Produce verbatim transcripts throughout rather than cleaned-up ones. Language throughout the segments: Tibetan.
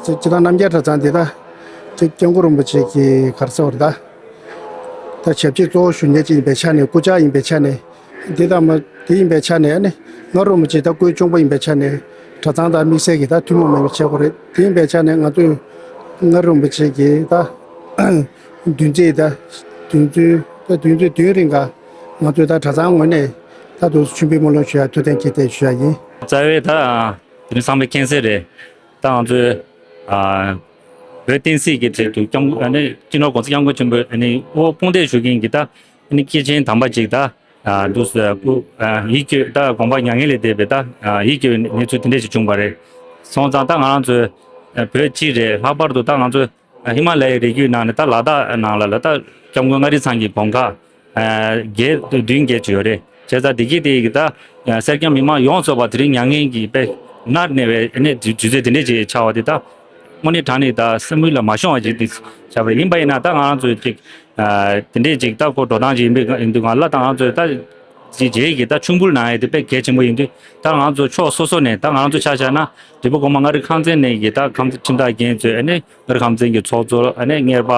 སྤྱི་བཏང་རྣམ་རྒྱལ་གྲྭ་ཚང་འདི་ད་ཅིག་སྐྱབས་མགོན་རིན་པོ་ཆེ་གི་ག་རེ་ཟེར་བ་རེད་ད། ད་ཞབས་ཕྱི་གཙོ་བོ་ཞུ་མཁན་ཅིག་ཡིན་པའི་ཆ་ནས། སྐུ་བཅར་ཡིན་པའི་ཆ་ནས། འདི་ད་མ་དེ་ཡིན་པའི་ཆ་ནས་ཨ་ནི་མངའ་རིན་པོ་ཆེ་ད་སྐུའི་གཅུང་པོ་ཡིན་པའི་ཆ་ནས། གྲྭ་ཚང་དང་དམིགས་བསལ་གྱི་ད་ཐུན་མོང་མ་ཡིན་པའི་བྱེད་སྒོ་རེད། དེ་ཡིན་པའི་ཆ་ནས་ང་ཚོས་མངའ་རིན་པོ་ཆེ་གི་ད་བདུན་ཚིགས་ད་བདུན་ཚིགས་ད་བདུན་ཚིགས་བདུན་རིང་ག་ང་ཚོས་ད་གྲྭ་ཚང་ངོས་ནས་ད་དུ་མཆོད་འབུལ་སྨོན་ལམ་ཞུ་ཡ་ཐུགས་གཏན་འཁེལ་ཏེ་ཞུ་ཡ་ཡིན། རྩ་བའི་ད་དེ་རིང་ཚང་མས་མཁྱེན་གསལ་རེད། ད་ང་ཚོའི་ཨ་བོད་བསྟན་སྲིད་ཀྱི་ཆེད་དུ་སྐྱབས་མགོན་ཨ་ནི་སྤྱི་ནོར་༸གོང་ས་༸སྐྱབས་མགོན་ཆེན་པོས་ཨ་ནི་དབུ་དཔུང་འདེགས་ཞུ་མཁན་གྱི་ད་ཨ་ནི་སྐྱེས་ཆེན་དམ་པ་ཅིག་ད་ཨ་འདུག་སེ་སྐུ་ཨ་ཡིད་སྐྱོ་ད་དགོངས་པ་མྱ་ངན་ལས་འདས་པའི་ད་ཨ་ཡིད་སྐྱོ་བའི་གནས་ཚུལ་དེ་འདྲས་ཞིག་བྱུང་བ་རེད། སོང་ཙང་ད་ང་རང་ཚོའི་ཨ་བོད་སྤྱི་རེད། ལྷག་པར་དུ་ད་ང་ཚོའི་ཨ་ཧི་མ་ལ་ཡའི་རི་རྒྱུད་ནང་ནས་ད་ལ་དྭགས་ནང་ལ་ལ་ད་སྐྱབས་མགོན་མངའ་རིས་ཚང་གི་དགོན་ཁག་ཨ་བརྒྱད་བདུན་བརྒྱད་ཅིག་ཡོད་རེད། བྱས་ཙང་བདེ་སྐྱིད་དེ་གི་ད་སེར་སྐྱ་མི་མང་ཡོངས་རྫོགས་པ་དེ་རིང་མྱ་ངན་གྱིས་དཔེ་མནར་གནས་པའི་ཨ་ནི་དུས་དུས་ཚོད་དེ་འདྲས་ཅིག་ཆགས་པ་དེ་ད་དངོས་གནས་དྲང་གནས་ད་སེམས་ལ་མ་ཤོང་བ་ཅིག་དེ་ཆགས་པ་ཡིན་པ་ཡིན་ན། ད་ང་རང་ཚོས་ཅིག་ཨ་དེ་འདྲས་ཅིག་ད་ཁོ་འགྲོ་སྟངས་ཅིག་ཡིན་པའི་ཡིན་དུས་ང་ལ་ད་ང་ཚོས་ད་ཅིག་རྗེས་ཀྱི་ད་མཆོད་འབུལ་གནང་ཡས་དེ་དཔེ་གལ་ཆེན་པོ་ཡིན་དུས། ད་ང་ཚོ་ཕྱོགས་སོ་སོ་ནས། ད་ང་ཚོ་ཆ་བཞག་ན་འབྲས་སྤུངས་གོང་མ་མངའ་རིས་ཁང་ཚན་ནས་ཀྱི་ད་ཁང་ཁྲིམས་ཐག་འགན་ཚོས་ཨ་ནི་མངའ་རིས་ཁང་ཚན་གྱི་ཚོགས་གཙོ་ཨ་ནི་གཉེར་པ་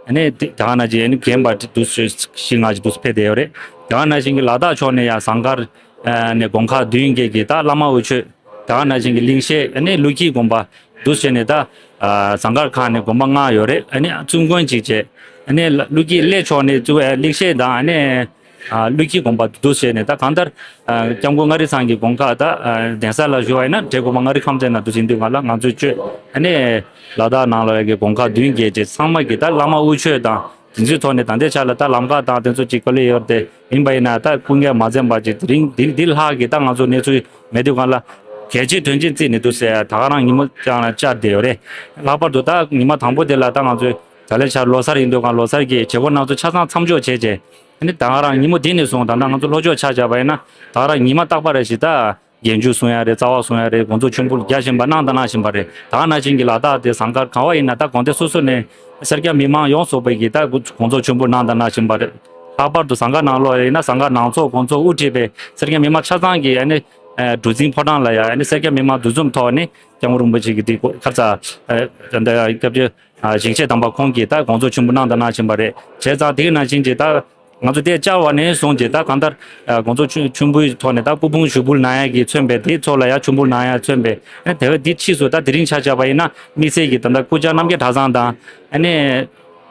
ཨ་ནི་དེ་ད་ག་ནང་བཞིན་ཨ་ནི་རྒན་པ་དུ་བཞི་ལྔ་ཅིག་དུ་ཕེབས་བསྡད་ཡོད་རེད། ད་ག་ནང་བཞིན་གྱི་ལ་དྭགས་ཕྱོགས་ནས་ཡང་ཟངས་དཀར་ཨ་ནི་དགོན་ཁག་བདུན་བརྒྱད་ཀྱི་ད་བླ་མ་དབུ་ཆོས། ད་ག་ནང་བཞིན་གྱི་གླིང་ཤེད་ཨ་ནི་ཀླུ་འཁྱིལ་དགོན་པ་དུ་བྱས་ནས་ད་ཨ་ཟངས་དཀར་ཁ་ནས་དགོན་པ་ལྔ་ཡོད་རེད། ཨ་ནི་བཙུན་དགོན་གཅིག་བྱས། ཨ་ནི་ཀླུ་འཁྱིལ་གླེ་ཕྱོགས་ནས་བཙུན་ཨ་གླིང་ཤེད་དང་ཨ་ནི་ཨ་ཀླུ་འཁྱིལ་དགོན་པ་འདུ་བྱས་ནས། ད་གང་ལྟར་ཨ་སྐྱབས་མགོན་མངའ་རིས་ཚང་གི་དགོན་ཁག་ད་ཨ་གདན་ས་ལ་བཞུགས་པ་ཡིན་ན་འབྲས་སྤུངས་གོང་མ་མངའ་རིས་ཁང་ཚན་ནང་དུ་ཟིན་དུས་ང་ལ་ང་ཚོས་བཅོས། ཨ་ནི་ལ་དྭགས་ནང་ལ་ཡ་གི་དགོན་ཁག་བདུན་བརྒྱད་ཅེས་ཚང་མ་གི་ད་བླ་མ་དབུ་ཆོས་དང་དེ་ཚོའི་ཐོག་ནས། ད་ལྟའི་ཆ་ལ་ད་ལམ་ཁ་དང་དེ་ཚོ་ཅིག་བཀོད་ལས་ཡོད་དེ་ཡིན་པ་ཡིན་ན། ད་སྐུ་ངལ་མ་འཛེམས་པ་ཅིག་དེ་རིང་འདི་འདི་ལྷག་གི་ད་ང་ཚོ་གནས་ཚུལ་མེད་དུས་གང་ལ་གལ་ཆེའི་དོན་ཆེན་བརྩིས་ནས་འདུག་ཟེར། ད་ག་རང་ཉིན་མོ་ཀྱང་ལ་བཅར་བསྡད་ཡོད་རེད། ལྷག་པར་དུ་ད་ཉི་མ་དང་པོ་དེ་ལ་ད་ང་ཚོའི་ད་ལྟའི་ཆར་ལོ་གསར་ཡིན་དུས་གང་ལོ་གསར་གྱི་བྱེད་སྒོ་སྣ་ཚོགས་ཆ་ཚང་མཚམས་འཇོག་བྱས་རྗེས། ཨ་ནི་ད་ག་རང་ཉིན་མོ་དེ་ནས་བཟུང་ད་ལྟ་ང་ཚོ་ལྷོ་ཕྱོགས་ཆ་བཞག་པ་ཡིན་ན། ད་ག་རང་ཉི་མ་རྟག་པར་རེ་བཞིན་ད་རྒྱན་མཆོད་གསུང་ཡ་རེད། རྩ་བ་གསུང་ཡ་རེད། དགོང་ཚོགས་མཆོད་འབུལ་རྒྱ་ཆེན་པོ་གནང་དང་གནང་བཞིན་པ་རེད། ད་ག་ནང་བཞིན་གྱི་ལ་དྭགས་དེ་ཟངས་དཀར་གང་བ་ཡིན་ན་ད་དགོན་སྡེ་སོ་སོ་ནས་སེར་སྐྱ་མི་མང་ཡོངས་རྫོགས་པ་གིས་ད་དགོང་ཚོགས་མཆོད་འབུལ་གནང་དང་གནང་བཞིན་པ་རེད། ལྷག་པར་དུ་ཟངས་དཀར་ནང་ལོགས་ཡིན་ན་ཟངས་དཀར་ནང་ཚོགས་དགོང་ཚོགས་དབུ་ཁྲིད་པའི་སེར་སྐྱ་མི་མང་ཆ་ཚང་གིས་ཨ་ནི་ཨ་གྲུ་གཟིངས་ཕོ་བྲང་ལ་ཡ་ཨ་ནི་སེར་སྐྱ་མི་མང་འདུ་འཛོམས་ཐོག་ནས་སྐྱབས་མགོན་རིན་པོ་ཆེ་གི་དེ་ཁ་ཚ་ཨ་ད་ལྟ་སྐྱབས་རྗེ་ཨ་ཞིང་གཤེགས་དམ་པ་ཁོང་གིས་ད་དགོང་ཚོགས་མཆོད་འབུལ་གནང་དང་གནང་བཞིན་པ་རེད། བྱས་ཙང་དེ་ག་ནང་བཞིན་གྱི་ད་ང་ཚོ་དེ་བཅར་བ་ནས་བཟུང་རྗེས་ད་གང་ལྟར་ཨ་དགོང་ཚོགས་མཆོད་མཆོད་འབུལ་ཐོག་ནས་ད་སྐུ་ཕུང་ཞུགས་འབུལ་གནང་ཡ་གི་མཚོན་པའི་དེའི་ཚོགས་ལ་ཡ་མཆོད་འབུལ་གནང་ཡ་མཚོན་པའི་ཨ་དེ་བས་འདི་ཕྱིས་སུ་ད་དེ་རིང་ཆ་བཞག་པ་ཡིན་ན་དམིགས་བསལ་གྱི་ད་ལྟ་སྐུ་བཅར་རྣམ་རྒྱལ་གྲྭ་ཚང་དང་ཨ་ནི་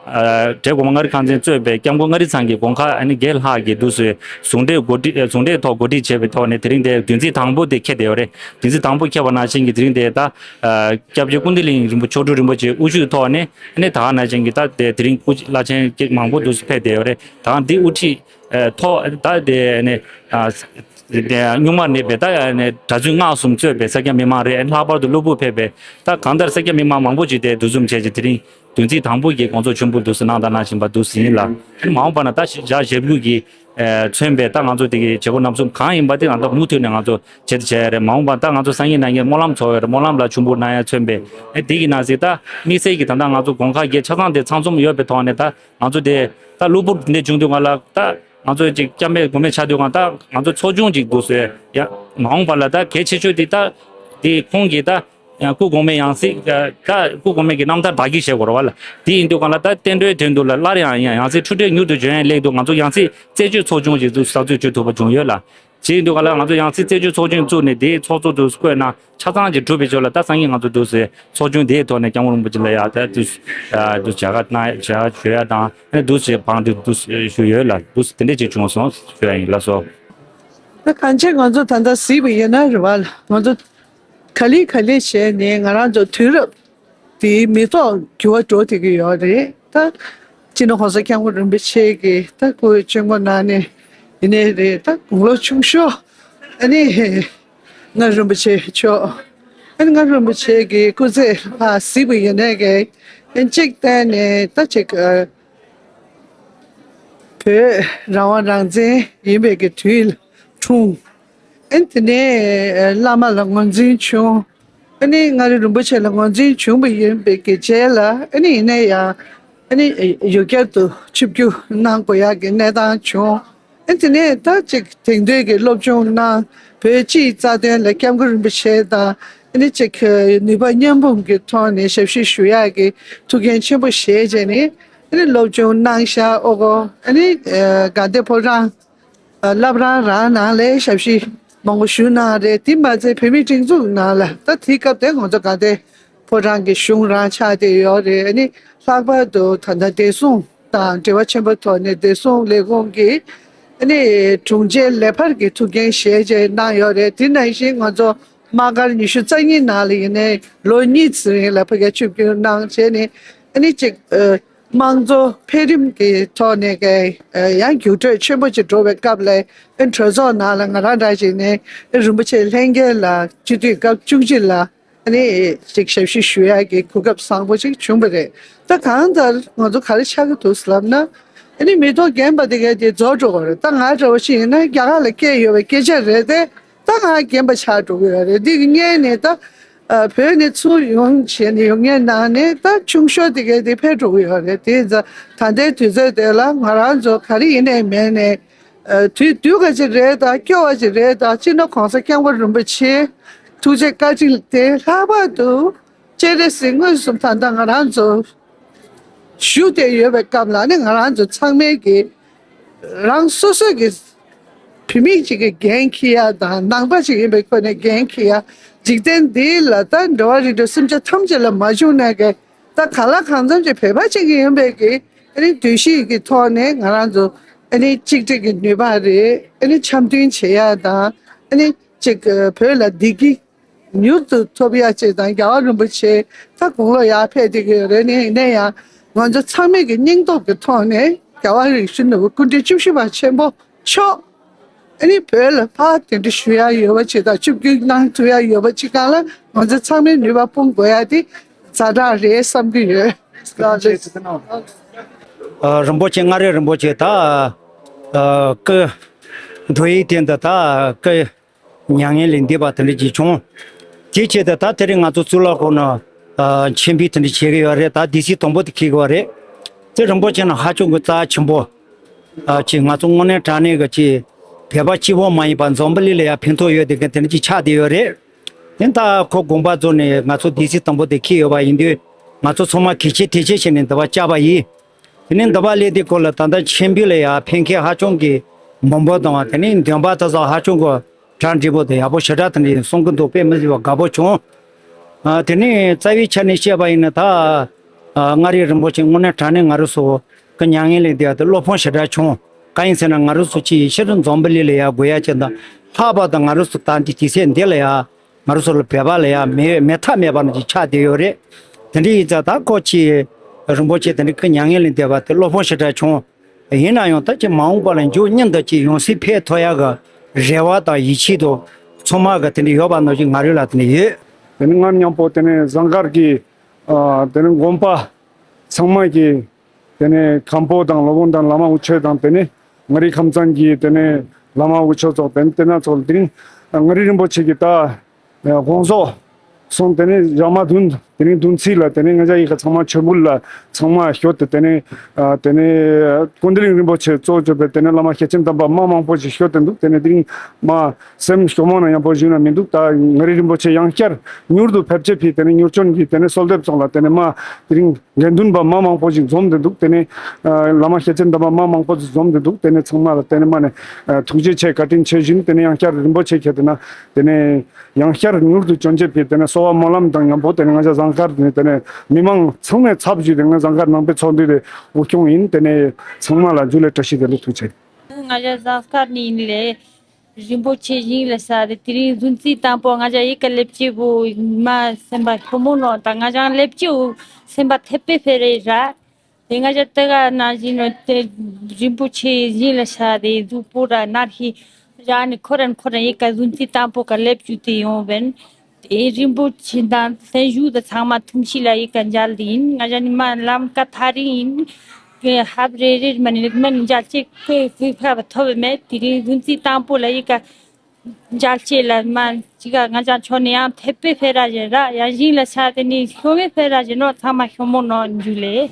ཨ་འབྲས་སྤུངས་མངའ་རིས་ཁང་ཚན་གཙོས་པའི་སྐྱབས་མགོན་མངའ་རིས་ཚང་གི་དགོན་ཁག་ཨ་ནི་བརྒྱད་ལྷག་གིས་འདུག་སེ་ཟུང་འབྲེལ་གོ་སྒྲིག་ཨ་ཟུང་འབྲེལ་ཐོག་གོ་སྒྲིག་བྱས་པའི་ཐོག་ནས་དེ་རིང་དེ་བདུན་ཚིགས་དང་པོ་དེ་འཁེལ་བསྡད་ཡོད་རེད། བདུན་ཚིགས་དང་པོ་འཁེལ་བ་ནང་བཞིན་གྱི་དེ་རིང་དེ་ད་ཨ་སྐྱབས་རྗེ་ཀུན་བདེ་གླིང་རིན་པོ་མཆོག་སྤྲུལ་རིན་པོ་ཆེ་དབུ་བཞུགས་ཐོག་ནས་ཨ་ནི་ད་ག་ནང་བཞིན་གྱི་ད་དེ་དེ་རིང་སྐུ་བླ་ཆེན་སྐྱེས་མང་པོ་འདུག་སེ་ཕེབས་བསྡད་ཡོད་རེད། ད་འདི་དབུ་ཁྲིད་ཨ་ཐོག་ད་དེ་ཨ་ནི་ཨ་དེ་སྔོན་མ་ནས་བས་ད་ཨ་ནི་གྲྭ་བཙུན་སྔགས་གསུམ་གཙོས་པའི་སེར་སྐྱ་མི་མང་རེད། ལྷག་པར་དུ་གློ་བུར་ཕེབས་པའི་ད་གང་ལྟར་སེར་སྐྱ་མི་མང་མང་པོ་ཅིག་དེ་འདུ་འཛོམས་བྱས་རྗེས་དེ་རིང་བདུན་ཚིགས་དང་པོ་གི་དགོང་ཚོགས་མཆོད་འབུལ་འདུག་སེ་གནང་དང་གནང་བཞིན་པ་འདུག་སེ་ཡིན་ལ། ཨ་ནི་མ་འོངས་པ་ན་ད་ཞག་བཞི་དགུ་གི་ཨ་མཚོན་པའི་ད་ང་ཚོ་དེ་གི་བྱེད་སྒོ་རྣམ་གསུམ་གང་ཡིན་པ་དེ་ང་ཚོ་མུ་མཐུད་ནས་ང་ཚོ་བྱེད་དུ་བྱ་ཡ་རེད། མ་འོངས་པ་ད་ང་ཚོ་སང་ཉིན་གནངས་ཉིན་སྨོན་ལམ་ཚོགས་ཡོད་རེད། སྨོན་ལམ་ལ་མཆོད་འབུལ་གནང་ཡ་མཚོན་པའི་ཨ་དེ་གི་ནང་གསེས་ད་དམིགས་བསལ་གྱི་ད་ལྟ་ང་ཚོ་དགོན་ཁག་བརྒྱད་ཆ་ཚང་དེ་ཚང་འཛོམས་ཡོད་པའི་ཐོག་ནས་ད་ང་ཚོ་དེ་ད་གློ་བུར་འདི་འདྲ་བྱུང་དུས་སྒང་ལ་ད་ང་ཚོ་ཅིག་སྐྱབས་མེད་མགོན་མེད་ཆགས་དུས་སྒང་ད་ང་ཚོ་ཚོགས་ཆུང་ཅིག་འདུག་སེ་ཡ་མ་འོངས་པ་ལ་ད་གལ་ཆེ་ཤོས་དེ་ད་དེ་ཁོང་གིས་ད་ཡང་སྐུ་གོང་མའི་ཡང་སྲིད་ད་སྐུ་གོང་མའི་གི་རྣམ་ཐར་བདག་གིར་བཞེས་དགོས་རེད་བ་ལ། དེ་ཡིན་དུས་སྒང་ལ་ད་བསྟན་འགྲོའི་དོན་དུ་ལ་སླར་ཡང་ཡང་ཡང་སྲིད་འཁྲུལ་བྲལ་མྱུར་དུ་འབྱོན་ཡ་སླད་དུ་ང་ཚོ་ཡང་སྲིད་རྩད་གཅོད་ཚོགས་ཆུང་ཞིག་ཏུ་གསར་འཛུགས་བྱེད་ཐུབ་པ་བྱུང་ཡོད་ལ། བྱེད་ཡིན་དུས་སྒང་ལ་ང་ཚོ་ཡང་སྲིད་རྩད་གཅོད་ཚོགས་ཆུང་བཙུགས་ནས་དེའི་ཚོགས་གཙོ་དུ་བསྐོས་ན་ཆ་ཚང་གི་གྲུབ་པའི་ཕྱོགས་ལ་ད་སང་ཉིན་ང་ཚོ་འདུག་སེ་ཚོགས་ཆུང་དེའི་ཐོག་ནས་སྐྱབས་མགོན་རིན་པོ་ཆེ་ལ་ཡ་ད་འདུག་སེ་འདུག་སེ་མཇལ་ཁ་གནང་ཡ་མཇལ་ཁ་ཞུ་ཡ་དང་ཨ་ནི་འདུག་སེ་བང་སྒྲིག་འདུག་སེ་ཞུ་ཡོད་ལ། འདུག་སེ་དེ་འདྲས་ཅིག་བྱུང་སོང་ཞུ་ཡ་ཡིན། ལགས་སོ། ད་གང་ཅི་ང་ཚོ་ད་ལྟ་གཟིགས་པ་ཡིན་ན་རེད་བ་ལ། ང་ཚོ་ག་ལེ་ག་ལེ་བྱས་ནས་ང་རང་ཚོ་དུས་རབས་དེའི་མི་ཐོག་འགྱུར་བ་འགྲོ་བསྡད་ཀྱི་ཡོད་རེད། ད་སྤྱི་ནོར་༸གོང་ས་༸སྐྱབས་མགོན་རིན་པོ་ཆེ་གི་ད་སྐུའི་གཅུང་པོ་གནང་ནས་ཡིན་ནའི་རེད། ད་དགུང་ལོ་ཆུང་ཤོས་ཨ་ནི་མངའ་རིན་པོ་ཆེ་མཆོག་ཨ་ནི་མངའ་རིན་པོ་ཆེ་གི་སྐུ་ཚེ་ལ་གཟིགས་པ་ཡིན་ནའི་གི་ཨ་ནི་གཅིག་བལྟས་ནས་ད་ཅིག་ཨ། བོད་རང་དབང་རང་བཙན་ཡིན་པའི་གི་དུས་ལ་འཁྲུངས། ཨ་ནི་དེ་ནས་བླ་མ་ལ་ངོས་འཛིན་བྱུང་། ཨ་ནི་མངའ་རིས་རིན་པོ་ཆེ་ལ་ངོས་འཛིན་བྱུང་བ་ཡིན་པའི་གི་རྗེས་ལ་ཨ་ནི་ཡིན་ན་ཡང་ ཨ་ནི་ཡུལ་གྱར་དུ་ཆིབས་བསྒྱུར་གནང་དགོས་ཡག་གི་གནས་སྟངས་བྱུང་། ཨ་དེ་ནས་ད་ཅིག་དེང་དུས་ཀྱི་སློབ་སྦྱོང་གནང་། བོད་སྤྱིའི་རྩ་དོན་ལ་སྐྱབས་མགོན་རིན་པོ་ཆེ་དང་ཨ་ནི་ཅིག་ནུས་པ་མཉམ་སྤུངས་ཀྱི་ཐོག་ནས་ཞབས་ཕྱི་ཞུ་ཡག་གི་ཐུགས་འགན་ཆེན་པོ་བཞེས་བྱས་ནས་ཨ་ནི་སློབ་སྦྱོང་གནང་ཤག་ཨོ་གོ། ཨ་ནི་དགའ་ལྡན་ཕོ་བྲང་བླ་བྲང་རང་ནང་ལ་ཞབས་ཕྱི་མང་པོ་ཞུ་གནང་རེད། དེ་མ་ཚད་བོད་མིའི་སྒྲིག་འཛུགས་ནང་ལ་ད་དེའི་སྐབས་དེ་ང་ཚོ་དགའ་ལྡན་ཕོ་བྲང་གི་གཞུང་རང་ཆགས་བསྡད་ཡོད་རེད། ཨ་ནི་ལྷག་པར་དུ་ད་ལྟ་བདེ་སྲུང་དང་འབྲེལ་བ་ཆེན་པོ་ཐོག་ནས་བདེ་སྲུང་ལས་ཁུངས་ཀྱི་ཨ་ནི་དྲུང་ཆེ་ལས་འཕར་གྱི་ཐུགས་འགན་བཞེས་བྱས་གནང་ཡོད་རེད། དེ་ནང་བཞིན་ང་ཚོ་དམག་སྒར་ཉི་ཤུ་རྩ་གཉིས་ནང་ལ་ཡིན་ནའི་ལོ་གཉིས་ཙམ་རིང་ལ་ཕ་གིར་ཆིབས་བསྒྱུར་གནང་བྱས་ནས་ཨ་ནི་ཅིག་དམངས་གཙོ་འཕེལ་རིམ་གྱི་ཐོག་ནས་ཀྱི་ཡང་འགྱུར་འགྲོས་ཆེན་པོ་ཅིག་འགྲོ་བའི་སྐབས་ལ་གྲོས་ཚོགས་ནང་ལ་ང་རང་འདྲ་ཞིག་ནས་རིན་པོ་ཆེ་ལྷན་རྒྱས་ལ་སྤྱི་འཐུས་སྐབས་བཅུ་གཅིག་ལ་ཨ་ནི་ཅིག་ཞབས་ཕྱི་ཞུ་ཡག་གི་གོ་སྐབས་བཟང་པོ་ཞིག་བྱུང་བ་རེད། ད་གང་ལྟར་ང་ཚོ་ག་རེ་ཆགས་ཀྱི་འདུག་ལབ་ན་ཨ་ནི་མི་ཐོག་རྒན་པ་དེ་གས་དེ་རྫོགས་འགྲོ་བ་རེད། ད་ང་འདྲ་བོ་ཞིག་ཡིན་ན་རྒྱ་གར་ལ་སྐད་ཡོད་པའི་སྐད་ཆ་རེད་དེ། ད་ང་རྒན་པ་ཆགས་འགྲོ་གི་ཡོད་རེད། འདི་གི་སྔོན་ནས་ད་ཨ་བོད་ནས་ཚུར་ཡོང་བྱས་ནས་ཡོང་མཁན་ནང་ནས་ད་ཆུང་ཤོས་དེ་གས་དེ་ཕེབས་འགྲོ་གི་ཡོད་རེད། དེ་ད་ད་ལྟའི་དུས་ཚོད་དེ་ལ་ང་རང་ཚོ་ག་རེ་ཡིན་ནའི་མེད་ནའི་ཨ་དུས་དུས་ག་ཅིག་རེད་ད་སྐྱོ་བ་ཅིག་རེད་ད་སྤྱི་ནོར་༸གོང་ས་༸སྐྱབས་མགོན་རིན་པོ་ཆེ་ཐུགས་རྗེ་བཀའ་དྲིན་དེ་ལྷག་པར་དུ་སྤྱན་རས་གཟིགས་མངོན་སུམ་ད་ལྟ་ང་རང་ཚོ་བཞུགས་བསྡད་ཡོད་པའི་སྐབས་ལ་ནི་ང་རང་ཚོ་ཚང་མས་ཀྱི་རང་སོ་སོ་གི་བུད་མེད་ཅིག་གི་འགན་འཁྱེར་ཡ་དང་ནང་པ་ཅིག་ཡིན་པའི་ཁོ་ནས་འགན་འཁྱེར་ཡ། འཇིག་རྟེན་འདི་ལ་ད་འགྲོ་བ་རིགས་དྲུག་སེམས་ཅན་ཐམས་ཅད་ལ་མ་བྱུང་ན་གི་ད་གང་ལ་གང་འཚམ་གྱི་བོད་པ་ཅིག་ཡིན་པའི་གི་ཨ་ནི་འདུ་ཤེས་ཀྱི་ཐོག་ནས་ང་རང་ཚོ་ཨ་ནི་གཅིག་སྒྲིལ་གྱི་ནུས་པ་རེད། ཨ་ནི་འཆམ་མཐུན་བྱེད་ཡ་དང་ཨ་ནི་ཅིག་བོད་ལ་བདེ་སྐྱིད་མྱུར་དུ་ཐོབ་ཡ་ཅིག་དང་རྒྱལ་བ་རིན་པོ་ཆེ་ད་དགུང་ལོ་ཡར་ཕེབས་བསྡད་ཀྱི་ཡོད་རེད། ནི་ཡིན་ན་ཡང་ང་ཚོ་ཚང་མས་ཀྱི་སྙིང་སྟོབས་ཀྱི་ཐོག་ནས་རྒྱལ་བ་རིན་པོ་ཆེ་ནོར་བུ་སྐུ་ཕྲེང་བཅུ་བཞི་པ་ཆེན་པོ་མཆོག་ཨ་ནི་བོད་ལ་ཕར་གདན་འདྲེན་ཞུ་ཡ་ཡོད་པ་ཅིག་དང་ཆིབས་བསྒྱུར་གནང་ཐུབ་ཡ་ཡོད་པ་ཅིག་སྒང་ལ་ང་ཚོ་ཚང་མས་ནུས་པ་སྤུངས་དགོས་ཡ་དེ་ཛ་དྲག་རེད་བསམ་གྱི་ཡོད། ཨ་རིན་པོ་ཆེ་མངའ་རིས་རིན་པོ་ཆེ་ད་ཨ་སྐུ་འགྲོ་ཡི་སྟེང་དུ་ད་སྐུ་མྱ་ངན་ལས་འདས་པ་དེ་འདྲ་ཅིག་བྱུང་། དེའི་ཆེད་དུ་ད་དེ་རིང་ང་ཚོ་གཙུག་ལག་ཁང་ནང་ཨ་མཆོད་འབུལ་དེ་འདྲ་བྱེད་ཀྱི་ཡོད་རེད། ད་སྡེ་སྲིད་དང་པོ་དེ་འཁེལ་གྱི་ཡོད་རེད། དེ་རིན་པོ་ཆེ་ནི་ཧ་ཅང་གི་རྩ་ཆེན་པོ་ཨ་ཅིག་ང་ཚོ་དངོས་གནས་དྲང་གནས་ཀྱི་ཅིག་བོད་པ་གཅིག་པོ་མ་ཡིན་པ་འཛམ་བུ་གླིང་ལ་ཡང་ཕན་ཐོགས་ཡོད་དེ་གི་དེ་འདྲ་ཅིག་ཆགས་བསྡད་ཡོད་རེད། དེ་ད་ཁོ་དགོངས་པ་རྫོགས་ནས་ང་ཚོ་སྡེ་སྲིད་དང་པོ་དེ་འཁེལ་ཡོད་པ་ཡིན་དུས་ང་ཚོ་ཚང་མ་གལ་ཆེ་དེ་ཆེ་བྱས་ནས་འདི་པར་བཅར་བ་ཡིན། དེ་ནས་འདི་པར་སླེབས་དུས་སྐོར་ལ་ད་ལྟ་མཆོད་འབུལ་ལ་ཡང་ཕེབས་མཁན་ཧ་ཅང་གི་མང་པོ་དང་དེ་ནས་འདོན་པ་དེ་ཚོ་ཧ་ཅང་གི་གྲ་འགྲིག་པོ་དང་ཡག་པོ་ཞེ་དྲག་དེ་འདྲ་གསུང་གི་འདུག་དཔེ་མི་སྲིད་པ་དགའ་པོ་བྱུང་། ཨ་དེ་ནས་རྩ་བའི་ཆ་ནས་བཤད་པ་ཡིན་ན་ད་ཨ་མངའ་རིས་རིན་པོ་ཆེ་དངོས་གནས་དྲང་གནས་ང་རང་ཚོ་གི་མྱ་ངན་ལས་འདས་པ་དེ་བློ་ཕམ་ཞེ་དྲག་བྱུང་། གང་ཡིན་ཟེར་ན་ང་རང་ཚོ་ཅིག་ཕྱིར་འཛམ་བུ་གླིང་ལ་ཡང་དགོས་ཡ་ཅིག་དང་ལྷག་པར་དུ་ང་རང་ཚོ་ད་འདི་དུས་ཚོད་འདི་ལ་ཡང་ང་རང་ཚོ་ལ་བོད་པ་ལ་ཡང་མེད་མེད་ཐབས་མེད་པ་ནང་ཅིག་ཆགས་བསྡད་ཡོད་རེད། དེ་འདྲ་ཡིན་ཙང་ད་ཁོ་ཅིག་རིན་པོ་ཆེ་དེ་འདྲ་གི་མྱ་ངན་ལས་འདས་པ་དེ་བློ་ཕམ་ཞེ་དྲག་བྱུང་། ཡིན་ན་ཡང་ད་ཅིག་མ་འོངས་པ་ལ་མཇུག་སྙིང་དུ་ཅིག་ཡང་སྲིད་ཕེབས་ཐུབ་ཡ་གི་རེ་བ་དང་ཡིད་ཆེས་དང་ཚང་མ་གི་དེ་འདྲ་ཡོད་པ་ནང་བཞིན་ང་རང་ལ་དེ་འདྲ་ཡོད། དེ་ནི་སྔར་མཉམ་པོ་དེ་ནི་ཟངས་དཀར་གྱི་ཨ་དེ་ནི་དགོན་པ་ཚང་མ་གི་དེ་ནས་མཁན་པོ་དང་སློབ་དཔོན་དང་བླ་མ་དབུ་ཆོས་དང་དེ་ནས་མངའ་རིས་ཁམས་ཚན་གྱི་དེ་ནས་བླ་མ་དབུ་ཆོས་ཚོགས་དེ་ནས་དེ་ན་ཚོགས་དེ་རིང་མངའ་རིས་རིན་པོ་ཆེ་གི་ད་དགོངས་རྫོགས་སོང་དེ་ནས་ཞག་མ་བདུན་དེ་རིང་བདུན་ཚིགས་ལ་དེ་ནས་ང་ཅག་ཡི་ག་ཚང་མ་མཆོད་འབུལ་ལ་ཚང་མ་ཞོགས་དེ་དེ་ནས་དེ་ནས་ཀུན་བདེ་གླིང་རིན་པོ་ཆེ་གཙོ་བྱས་པའི་དེ་ནས་བླ་མ་ཤེར་ཕྱིན་དམ་པ་མ་མང་པོ་ཞིག་ཞོགས་དེ་འདུག་དེ་ནས་དེ་རིང་མ་སེམས་ཞོགས་མང་ན་ཡང་པོ་ཞིག་ན་མི་འདུག་ད་མངའ་རིས་རིན་པོ་ཆེ་ཡང་བསྐྱར་མྱུར་དུ་ཕེབས་ཆེད་ཕི་དེ་ནས་མྱུར་སྐྱོབ་ཀྱི་དེ་ནས་གསོལ་འདེབས་སོང་ལ་དེ་ནས་མ་དེ་རིང་དགེ་འདུན་པ་མ་མང་པོ་ཞིག་འཛོམས་ཏེ་འདུག་དེ་ནས་ཨ་བླ་མ་ཤེར་ཕྱིན་དམ་པ་མ་མང་པོ་ཞིག་འཛོམས་ཏེ་འདུག་དེ་ནས་ཚང་མ་ལ་དེ་ནས་མ་ནས་ཨ་ཐུགས་རྗེ་ཆེ་བཀའ་དྲིན་ཆེ་བཞིན་དེ་ནས་ཡང་བསྐྱར་རིན་པོ་ཆེ་ཁྱེད་དེ་ན་དེ་ནས་ཡང་བསྐྱར་མྱུར་དུ་བྱོན་ཆེད་ཕེབས་དེ་ནས་གསོལ་བ་སྨོན་ལམ་དང་མཉམ་པོ་དེ་ནས་ང་ཅག་ཟངས་དཀར་དེ་ནས་དེ་ནས་མི་མང་ཚང་མས་ཚབ་ཞུས་ཏེ་ང་ཟངས་དཀར་ནང་པའི་ཚོགས་འདུ་དེ་དབུ་སྐྱོང་ཡིན། དེ་ནས་ཚང་མ་ལ་འཇུ་ལེ་བཀྲ་ཤིས་བདེ་ལེགས། ཐུགས་རྗེ་ཆེ། ང་ཅག་ཟངས་དཀར་ནས་ཡིན་ལེ། རིན་པོ་ཆེ་ཞིང་ལ་ས་དེ་དེ་རིང་བདུན་ཚིགས་དང་པོ་ང་ཅག་ཡི་ག་སླེབས་ཀྱི་བུ་མ་སེམས་པ་ཤོ་མོ་ནོ་དང་ང་ཅག་སླེབས་ཀྱི་བུ་སེམས་པ་ཐེབས་པའི་ཕེ་རེ་ར། དེ་ང་ཅག་ལྟ་ག་ན་བཞིན་ནོ་དེ་རིན་པོ་ཆེ་ཞིང་ལ་ས་དེ་གཟུགས་པོ་ར་ནར་ཧི་ར་ནི་ཁོ་ར་ནི་ཁོ་ར་ཡི་ག་བདུན་ཚིགས་དང་པོ་ག་སླེབས་ཀྱི་དེ་ཡོང་བན། དེ་རིན་པོ་ཆེ་དང་བརྟན་བཞུགས་དང་ཚང་མ་ཐུགས་ཤིག་ལ་ཡི་ག་མཇལ་དེ་ཡིན། ང་ཅག་ནི་མ་ལམ་ཀ་ཐག་རིང་ཡིན། ཧབ་རེ་རེ་མ་ནི་མ་ནི་མཇལ་ཅེ་ཁོས་ཁོས་ཕ་བ་ཐོབ་མེད། དེ་རིང་བདུན་ཚིགས་དང་པོ་ལ་ཡི་ག་མཇལ་ཅེ་ལ་མ་ཅི་ག་ང་ཅག་ཆོ་ནི་ཡང་ཐེབས་པའི་ཕེ་ར་ཞེ་ར་ཡང་ཞིང་ལ་ཆ་དེ་ནི་ཤོ་མེ་ཕེ་ར་ཞེ་ནོ་ཚང་མ་ཤོ་མོ་ནོ་འཇུ་ལེ།